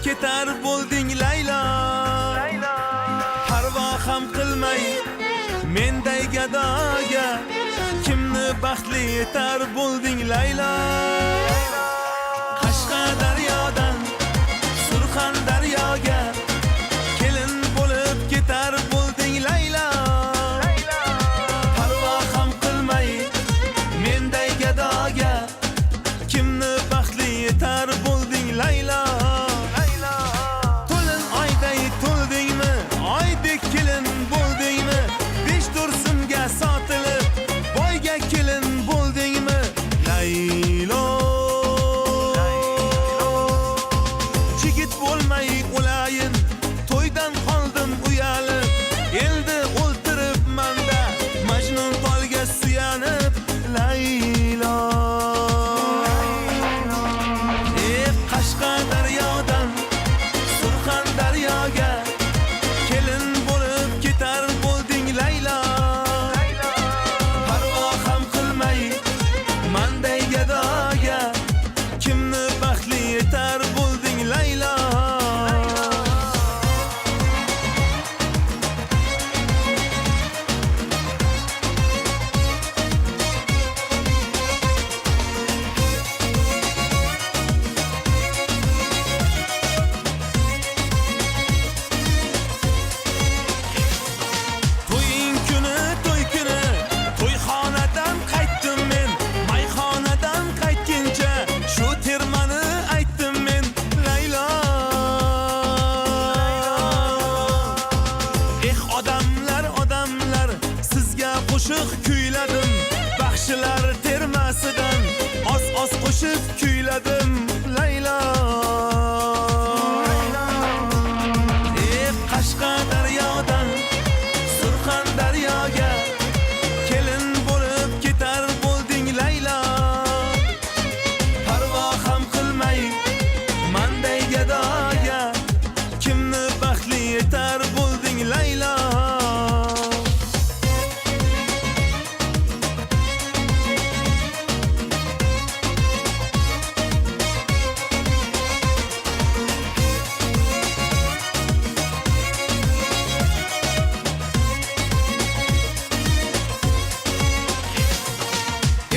Ketar bo'lding Laylo. Parvo ham qilmay menday gadoga, kimni baxtli etar bo'lding Laylo. Qashqadaryodan Surxondaryoga kelin bo'lib ketar bo'lding Laylo. Parvo ham qilmay menday gadoga, kimni baxtli etar bo'lding Laylo. To'lin oyday to'ldingmi, oydek kelin bo'ldingmi? Besh to'rsimga sotilib, boyga kelin bo'ldingmi Laylo? Chigit bo'lmay o'layin, to'ydan qoldim uyalib. Endi o'ltiribman-da Majnun tolga suyanib Laylo. Qashqadaryodan Surxondaryoga kelin bo'lib ketar bo'lding Laylo. Parvo ham qilmay manday gadoga, kimni baxtli etar bo'lding Laylo. To'ying kuni, to'y kuni, to'yxonadan qaytdim men. Mayxonadan qaytguncha shu termani aytdim men Laylo. Eh odamlar, odamlar, sizga qo'shiq kuyladim. Baxshilar termasidan oz-oz qo'shib kuyladim Laylo. Qashqadaryodan Surxondaryoga kelin bo'lib ketar bo'lding Laylo. Parvo ham qilmay manday gadoga, kimni baxtli etar bo'lding Laylo.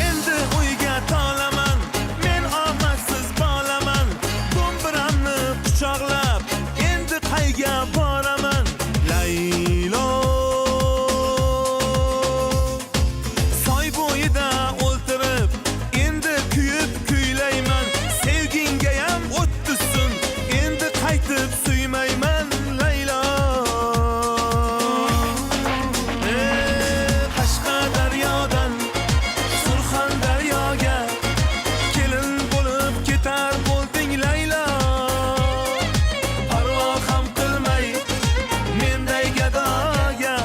Endi uyga tolaman, men omadsiz bolaman. Do'mbiramni quchoqlab, endi qayga boraman Laylo? Soy bo'yida o'ltirib, endi kuyib kuylayman. Sevgingayam o't tushsin, endi qaytib suymayman Laylo. Qashqadaryodan Surxondaryoga kelin bo'lib ketar bo'lding Laylo. Parvo ham qilmay menday gadoga,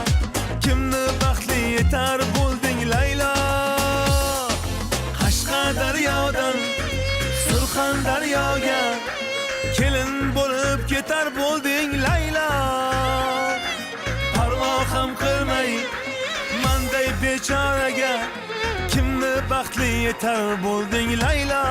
kimni baxtli etar bo'lding Laylo. Qashqadaryodan Surxondaryoga kelin bo'lib ketar bo'lding Laylo. Parvo ham qilmay manday bechoraga, kimni baxtli etar bo'lding Laylo.